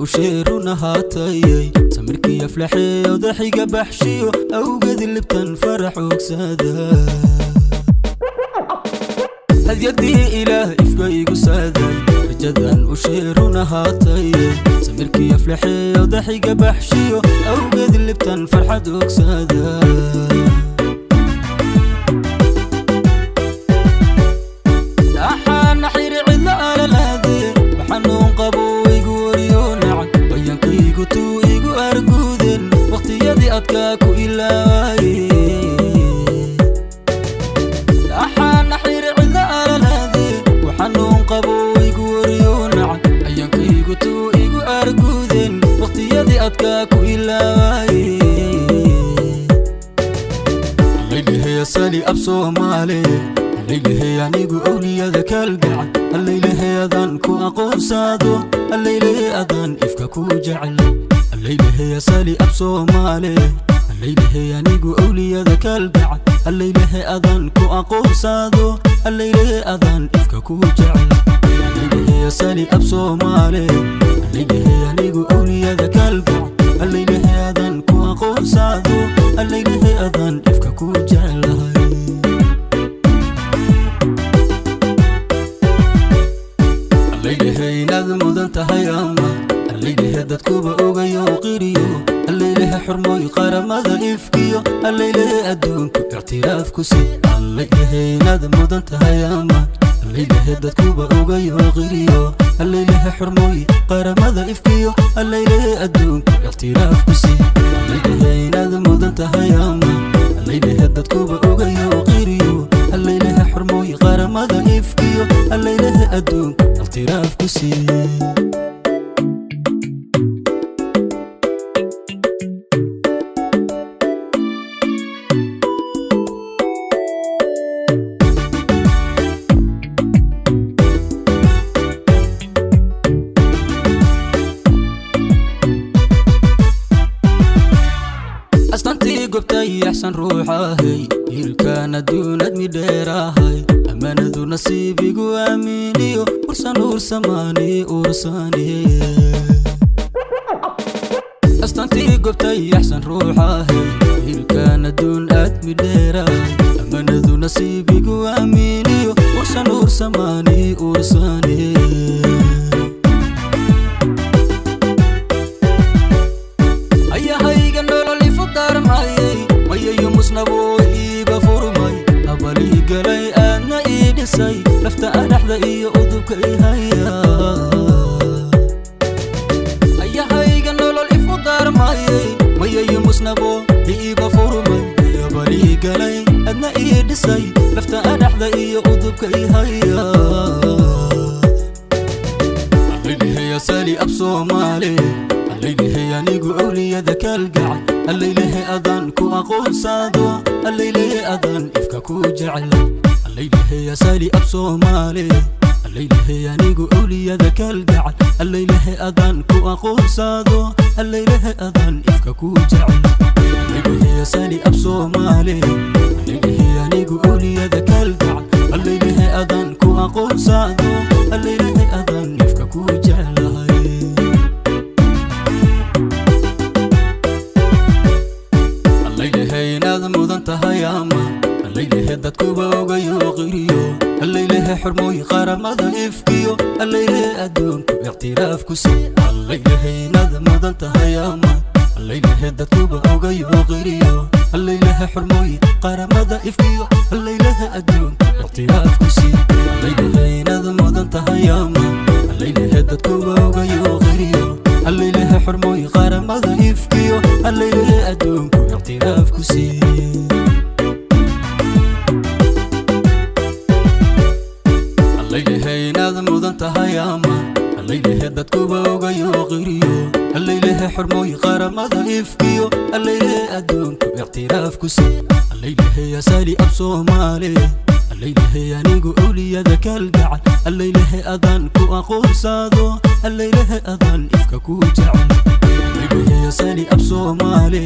Usheerun ahaatayey samirkii aflaxeeyo daxiga baxshiyo awgeed libtan farax ogsada. Hadyadii Ilaah ifka igu saaday, rajadan usheerun ahaatayey samirkii aflaxeeyo daxiga baxshiyo awgeed libtan farxad ogsada. Dhaxaana xiri cidla alalaade, waxanuun qabo igu wariyo nacay, bayankaygu tuu igu arguuden waqtiyadii adkaa ku ilaawaye. Dhaxaana xiri cidla alalaade, waxanuun qabo igu wariyo nacay, bayankaygu tuu igu arguuden waqtiyadii adkaa ku ilaawaye. Allayleheya sali ab Soomaale, allaylehe anigu awliyada kalgacal, allaylehe adaan ku aqoonsado, allaylehe adaan ifka ku jecel. Allaylehe sali ab Soomaale, allaylehe anigu awliyada kalgacal, allaylehe adaan ku aqoonsado, allaylehe adaan ifka ku jecel. Allaylehe sali ab Soomaale, allaylehe anigu awliyada kalgacal, allaylehe adaan ku aqoonsado, allaylehe adaan ifka ku jecelahay. Allaylehe inaad mudan tahay ama allaylehe dadkuba ogayo qiriyo, allaylehe xurmooy qaramada ifkiyo, allaylehe adduunku ictiraafku si. Allaylehe inaad mudan tahay ama allaylehe dadkuba ogayo qiriyo, allaylehe xurmooy qaramada ifkiyo, allaylehe adduunku ictiraafku si. Allaylehe inaad mudan tahay ama allaylehe dadkuba ogayo qiriyo, allaylehe xurmooy qaramada ifkiyo, allaylehe adduunku ictiraafku siiye. Astantii gobtay yaxsan ruuxahay, hiilkaan adduunad midheerahay, ammaanadu nasiibigu aamiiniyo ursan uursamaani uursani. Astantii gobtay yaxsan ruuxahay, hiilkaan adduun aad midheerahay, ammaanadu nasiibigu aamiiniyo ursan uursamaani uursani. Ayahayga nolol ifu darmayay, mayayo musnaboo iiba furmay, abalii galay aadna ii dhisay, lafta adhaxda iyo udubka i haya. Ayahayga nolol ifu darmayay, mayayo musnaboo iiba furmay, abalii galay aadna ii dhisay, lafta adhaxda iyo udubka i haya. Allayleheya sali ab Soomaale, allaylehe anigu awliyada kalgacal, allaylehe adaan ku aqoonsado, allaylehe adaan ifka ku jecel. Allayleheya sali ab Soomaale, allaylehe anigu awliyada kalgacal, allaylehe adaan ku aqoonsado, allaylehe adaan ifka ku jecel. Allayleheya sali ab Soomaale, allaylehe anigu awliyada kalgacal, allaylehe adaan ku aqoonsado, allaylehe adaan ifka ku jecelahay. Allaylehe inaad mudan tahay ama allaylehe dadkuba ogayo qiriyo, allaylehe xurmooy qaramada ifkiyo, allaylehe adduunku ictiraafku si. Allaylehe inaad mudan tahay ama allaylehe dadkuba ogayo qiriyo, allaylehe xurmooy qaramada ifkiyo, allaylehe adduunku ictiraafku si. Allaylehe inaad mudan tahay ama allaylehe dadkuba ogayo qiriyo, allaylehe xurmooy qaramada ifkiyo, allaylehe adduunku ictiraafku si. Allaylehe inaad mudan tahay ama allaylehe dadkuba ogayo qiriyo, allaylehe xurmooy qaramada ifkiyo, allaylehe adduunku ictiraafku si. Allaylehe sali ab Soomaale, allaylehe anigu awliyada kalgacal, allaylehe adaan ku aqoonsado, allaylehe adaan ifka ku jecel. Allaylehe sali ab Soomaale,